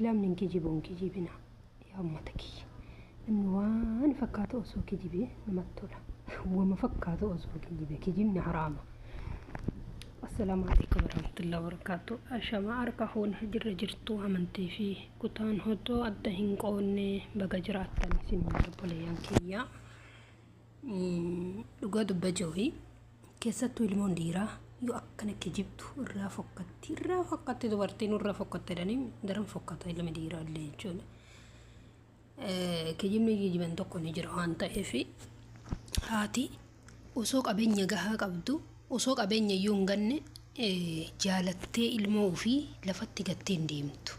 Islaamni hin kijibu hin kijibina yaa ummata kiyya. Namni waan fakkaatu osoo kijibee namatti tola. Wama fakkaatu osoo kijibe kijibni haraama. Assalaamu alaikum warahmatullahi wabarakatuh. Ashama harka fuune jirra jirtu amantii fi kutaan hotoo adda hin qoonne baga jiraattan isin obboleeyyan kiyya. Dhugaa dubbachuufi keessattuu ilmoon dhiiraa yoo akkana kijibdu irraa fokkatti irraa fokkatti dubartiin irraa fokkatte jedhanii daran fokkata ilmi dhiiraa illee jechuudha. Kijibni kijiban tokko ni jira waan ta'eef haati osoo qabeenya gahaa qabdu osoo qabeenya iyyuu hin ganne jaalattee ilmoo ofii lafatti gattee hin deemtu.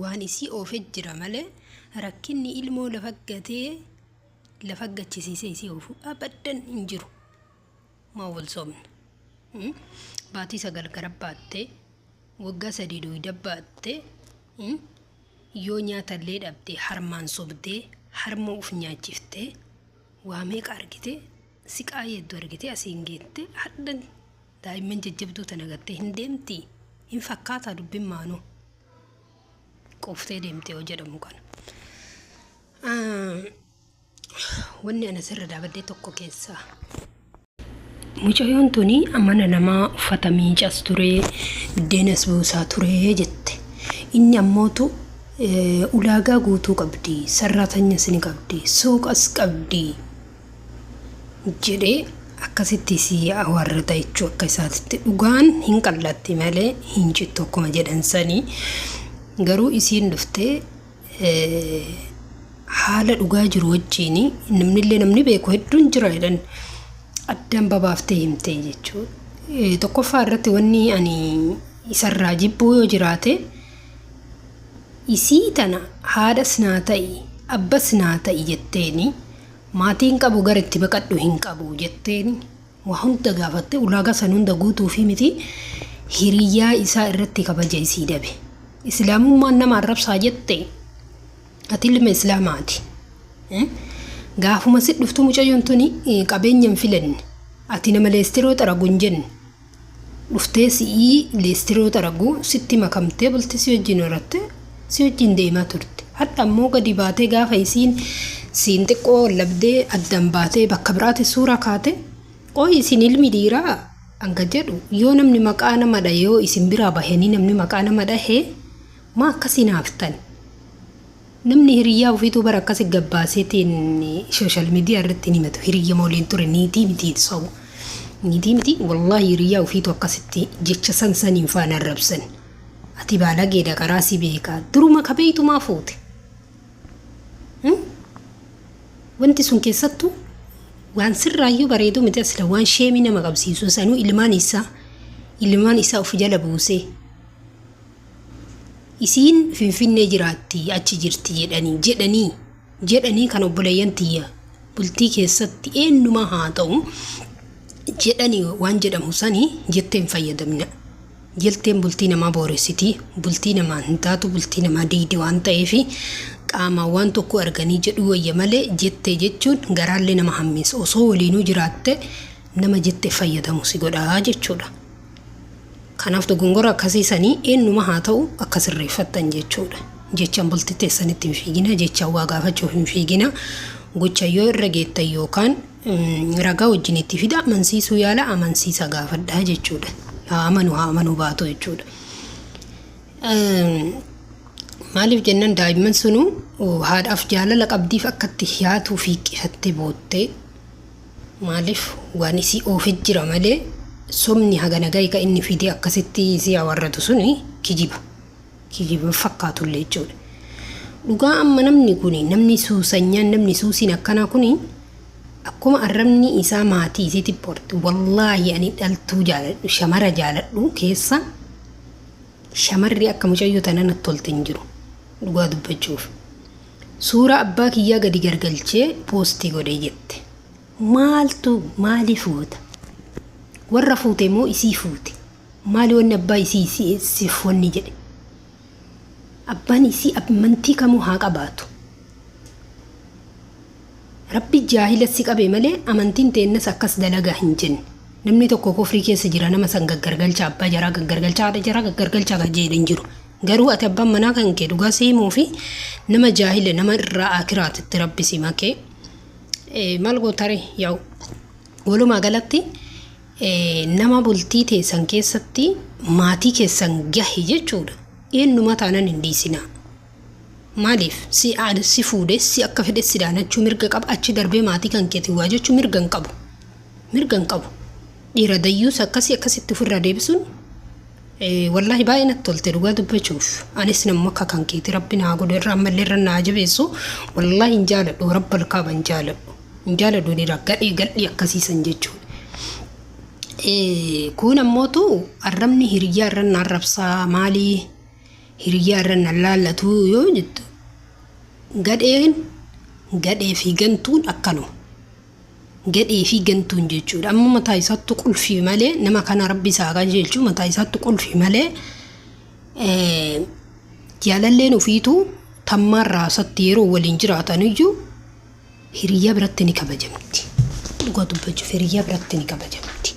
Waan isii oofe jira malee rakkinni ilmoo lafa gatee lafa gachisiisee isii oofu abaddan hin jiru. Maa wal sobna. Baatii 9 gara baattee waggaa 3 duyda baattee yoo nyaatallee dhabde harmaan sobdee harma uf nyaachiftee waa meeqa argite siqaayii hedduu argite asiin geette hadha daa'imman jajjabduu tana gattee hin deemtii hin fakkaataa dubbin maanuu quuftee deemte yoo jedhamu kana. Wanni ana sirra daabadde tokko keessaa. Mucayyoon tuni mana namaa uffata miicas ture, biddeenas buusaa ture jette. Inni ammootu ulaagaa guutuu qabdi, sarraatanyas ni qabdi, suuqas qabdi jedhee akkasitti si awarrata jechuu akka isaatitti dhugaan hin qal'atti malee hin cittu akkuma jedhan sanii. Garuu isiin dhuftee haala dhugaa jiru wajjiin namnillee namni beeku hedduun jira jedhan addaan babaaftee himtee jechuudha. Tokkoffaa irratti wanni ani isarraa jibbuu yoo jiraate isii tana haadhas naa ta'i abbas naa ta'i jetteeni maatiin qabu gara itti baqadhu hin qabu jetteeni waa hunda gaafatte ulaagaa san hunda guutuufii miti hiriyyaa isaa irratti kabaja isii dabe. Islaamummaan nama arrabsaa jette ati ilma islaamaati. Gaafuma si dhuftu mucayyoon tuni qabeenya hin filanne ati nama leestiroo xaragu hin jenne dhuftee si'ii leestiroo xaragu sitti makamtee bulti si wajjin horatte si wajjin deemaa turte. Hadha ammoo gadi baatee gaafa isiin siin xiqqoo labdee addaan baatee bakka biraati suuraa kaate qoy isin ilmi dhiiraa hanga jedhu yoo namni maqaa nama dhahe yoo isin biraa bahanii namni maqaa nama dhahe maa akkasii naaftan. Namni hiriyyaa ofiituu bara akkasi gabbaaseetiin social media irratti hin himatu hiriyyama waliin ture niitii miti sobu. Niitii miti wallaahi hiriyyaa ofiitu akkasitti jecha san saniin faana arrabsan. Ati baalageedha qaraa si beekaa duruma ka beeytu maa fuute. Wanti sun keessattuu waan sirraayyuu bareedu miti asila waan sheemii nama qabsiisu sanuu ilmaan isaa ilmaan isaa of jala buusee isiin finfinnee jiraatti achi jirti jedhanii jedhanii jedhanii kan obboleeyyan tiyya bultii keessatti eenyumaa haa ta'u jedhanii waan jedhamu sanii jettee hin fayyadamna. Jelteen bultii namaa booressiti, bultii namaa hin taatu, bultii namaa diigdi waan ta'eef qaamaan waan tokko arganii jedhuu wayya malee jettee jechuun garaallee nama hammeessa. Osoo waliinuu jiraatte nama jette fayyadamu si godha jechuudha. Kanaaf dogongora akkasii sanii eenyuma haa ta'u akka sirreeffattan jechuudha. Jechaan bultii teessanitti hin fiigina, jechaan waa gaafachuuf hin fiigina. Gocha yoo irra geettan yookaan ragaa wajjin itti fida amansiisuu yaala amansiisa gaafadhaa jechuudha. Haa amanu haa amanuu baatu jechuudha. Maaliif jennaan daa'imman sunuu haadhaaf jaalala qabdiif akka itti hiyaatuu fi qifattee boottee maaliif waan isii oofe jira malee sobni hagana gahe kan inni fidee akkasitti isii hawarratu suni kijiba. Kijiba fakkaatullee jechuudha. Dhugaa amma namni kuni namni suusanyaan namni suusiin akkanaa kuni akkuma arrabni isaa maatii isiitti porti wallaahi ani dhaltuu jaaladhu shamara jaaladhu keessa shamarri akka mucayyoo tana natti tolte hin jiru dhugaa dubbachuuf. Suuraa abbaa kiyyaa gadi gargalchee poostii godhee jette. Maaltu maaliif goota? Warra fuute moo isii fuute? Maali wanni abbaa isii siif wanni jedhe? Abbaan isii amantii kamuu haa qabaatu. Rabbi jaahila si qabe malee amantiin teennas akkas dalagaa hin jenne. Namni tokko kufrii keessa jira nama san gaggargalcha abbaa jaraa gaggargalcha haadha jaraa gaggargalcha kan jedhe hin jiru. Garuu ati abbaan manaa kan kee dhugaa si himuu fi nama jaahila nama irraa akiraatitti rabbi si makee. Maal gootare yaa'u walumaa galatti nama bultii teessan keessatti maatii keessan gahe jechuudha. Eenyuma taanan hin dhiisinaa. Maaliif si si fuudhee si akka fedhe si daanachuu mirga qaba, achi darbee maatii kan keetiin waa jechuu mirga hin qabu. Mirga hin qabu. Dhiira dayyuus akkasii akkasitti ofirraa deebisuun wallaahi baay'ee natti tolte dhugaa dubbachuuf. Anis namuma akka kan keeti rabbi naa godhu irra ammallee irra naa jabeessu, wallaahi hin jaaladhu, rabbal kaaba hin jaaladhu. Hin jaaladhu dhiira gadhee gadhii akkasiisan jechuudha. Kun ammootu arrabni hiriyyaa irra na arrabsaa, maalii hiriyyaa irra na laallatu yoo jettu, gadheen gadhee fi gantuun akkanuma. Gadhee fi gantuun jechuudha. Amma mataa isaattu qulfii malee nama kana rabbi isaa qajeelchu, mataa isaattu qulfii malee jaalalleen ofiitu tammaarraa isatti yeroo waliin jiraatan iyyuu hiriyyaa biratti ni kabajamti. Dhugaa dubbachuuf hiriyyaa biratti ni kabajamti.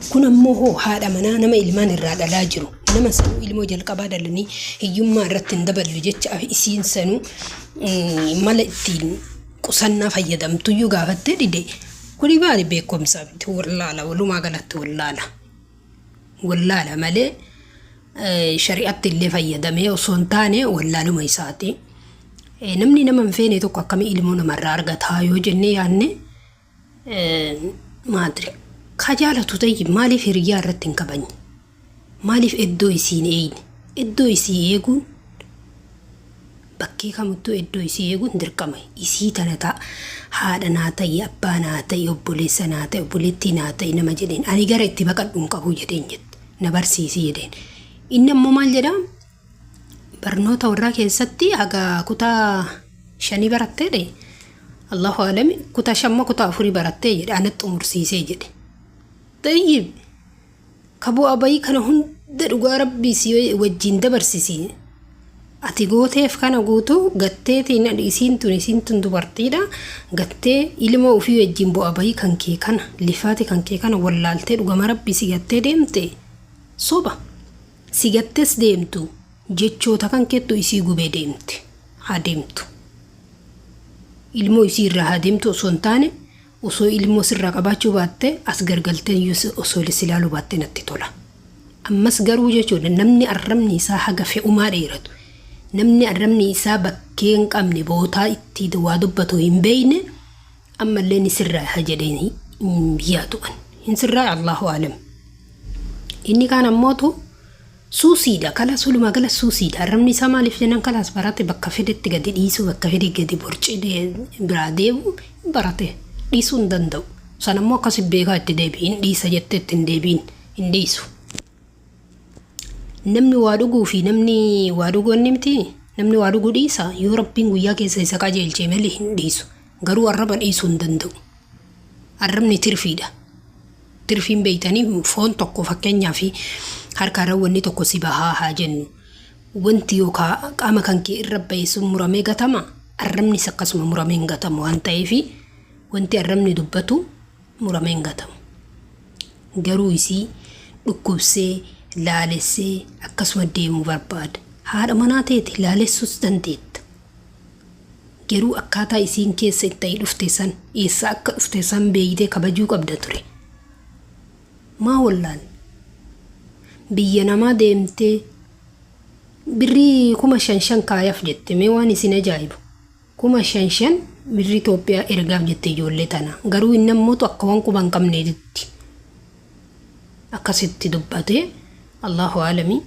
Kun ammoo hoo haadha manaa nama ilmaan irraa dhalaa jiru, nama sanuu ilmoo jalqabaa dhalanii hiyyummaa irratti hin daballu jecha isiin sanuu mala ittiin qusannaa fayyadamtuyyuu gaafattee dide, kuni maali beekumsa miti, wallaala, walumaa galatti wallaala. Wallaala malee shari'atti illee fayyadamee osoo hin taane wallaaluma isaati. Namni nama hin feene tokko akkamii ilmoo namarraa argataa yoo jennee yaadne, maadri ka jaalatu ta'e maaliif hiriyyaa irratti hin kabajne? Maaliif iddoo isii hin eegne? Iddoo isii eeguun bakkee kamittuu iddoo isii eeguun dirqama. Isii tana ta'a haadha naa ta'i, abbaa naa ta'i, obboleessa naa ta'i, obboleettii naa ta'i nama jedheen, ani gara itti baqadhu hin qabu jedheen jette, na barsiisi jedheen. Inni ammoo maal jedhaa? Barnoota warraa keessatti haga kutaa shanii barattee dhe, Allahu alami, kutaa shamma kutaa afurii barattee jedhe, anatti xumursiisee jedhe. Tayyib, ka bu'aa bayii kana hunda dhugaa rabbii si wajjin dabarsisi ati gooteef kana guutuu gatteetiin isiin tun dubartiidha, gattee ilmoo ofii wajjin bu'aa bayii kan kee kana lifaati kan kee kana wallaaltee dhugama rabbii si gattee deemte, soba si gattes deemtu, jechoota kan keettu isii gubee deemte. Haa deemtu, ilmoo isii irraa haa deemtu osoo hin taane, osoo ilmoo sirraa qabaachuu baatte as gargaltee iyyuu osoo si ilaaluu baatte natti tola. Ammas garuu jechuudha, namni arrabni isaa haga fe'umaa dheeratu, namni arrabni isaa bakkee hin qabne, bootaa itti waa dubbatu hin beeyne, ammallee ni sirraa haa jedheen hin yaadu an. Hin sirraa, Allahu alam. Inni kaan ammootu suusiidha. Kalaas walumaa gala suusiidha. Arrabni isaa maaliif jennaan, kalaas barate, bakka fedhetti gadi dhiisuu, bakka fedhe gadi borcee biraa deemu barate, dhiisuu hin danda'u. Sana immoo akkasi beekaa itti deebi'i. Hin dhiisa jettee itti hin deebi'in, hin dhiisu. Namni waa dhuguu fi namni waa dhuguu inni miti, namni waa dhuguu dhiisa yoo rabbiin guyyaa keessa isa qajeelche malee hin dhiisu. Garuu arraba dhiisuu hin danda'u. Arrabni tirfiidha. Tirfiin beeytanii, foon tokko fakkeenyaaf harka irra wanni tokko si bahaa haa jennu. Wanti yookaan qaama kan kee irra bahe sun muramee gatama. Arrabnis akkasuma muramee hin gatamu waan ta'eef, wanti arrabni dubbatu muramee hin gatamu. Garuu isii dhukkubsee laalessee akkasuma deemuu barbaada. Haadha manaa teeti laalessuus dandeetta. Garuu akkaataa isiin keessa itti dhufte san, eessa akka dhufte san beeytee kabajuu qabda ture. Maa wallaan? Biyya namaa deemtee birrii 5,000 kaayaaf jette, mee waan isin ajaa'ibu. 5,000 birrii Itoophiyaa ergaaf jette ijoollee tana. Garuu inni ammootu akka waan quba hin qabneetitti akkasitti dubbatee, Allahu alami.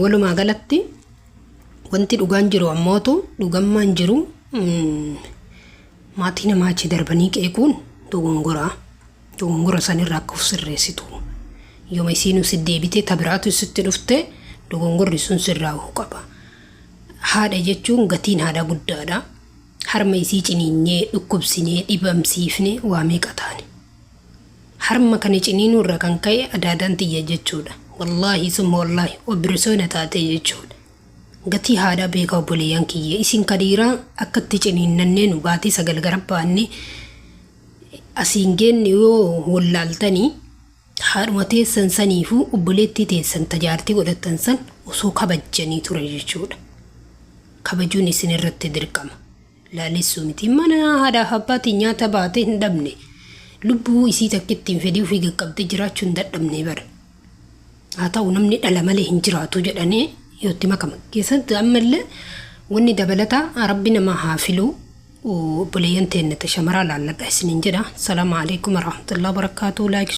Walumaa galatti wanti dhugaan jiru ammootu dhugammaan jiru, maatii namaa achi darbanii qeequun dogongoraa. Dogongora sanirraa akka of sirreessitu, yooma isiinuu si deebitee tabiraatu sitti dhufte, dogongorri sun sirraa'uu qaba. Haadha jechuun gatiin haadhaa guddaadha. Harma isii ciniinyee dhukkubsinee dhibamsiifne waa meeqa taane. Harma kana ciniinuu irraa kan ka'e adaadaan tiyya jechuudha. Wallaahi summa wallaahi obbirisoona taatee jechuudha. Gatii haadhaa beekaa obboleeyyan kiyya. Isin ka dhiiraa akka itti ciniinnannee nu baatii 9 gara baanne asiin geenne yoo wallaaltanii. Haadhuma teessan saniifuu obboleettii teessan ta jaartii godhattan san osoo kabajjanii ture jechuudha. Kabajuun isin irratti dirqama. Laalessuu miti. Mana haadhaaf abbaatiin nyaata baatee hin dhabne. Lubbuu isii takkittiin fedhii ofii qaqqabdee jiraachuu hin dadhabne bara. Haa ta'u, namni dhala malee hin jiraatu jedhanii yoo itti makama. Keessatti ammallee wanni dabalataa, Rabbi nama haa filuu, obboleeyyan teenya ta shamaraa laalladha isiniin jedha. Salaamu alaikum warahmatullahi wabarakatuh. Like.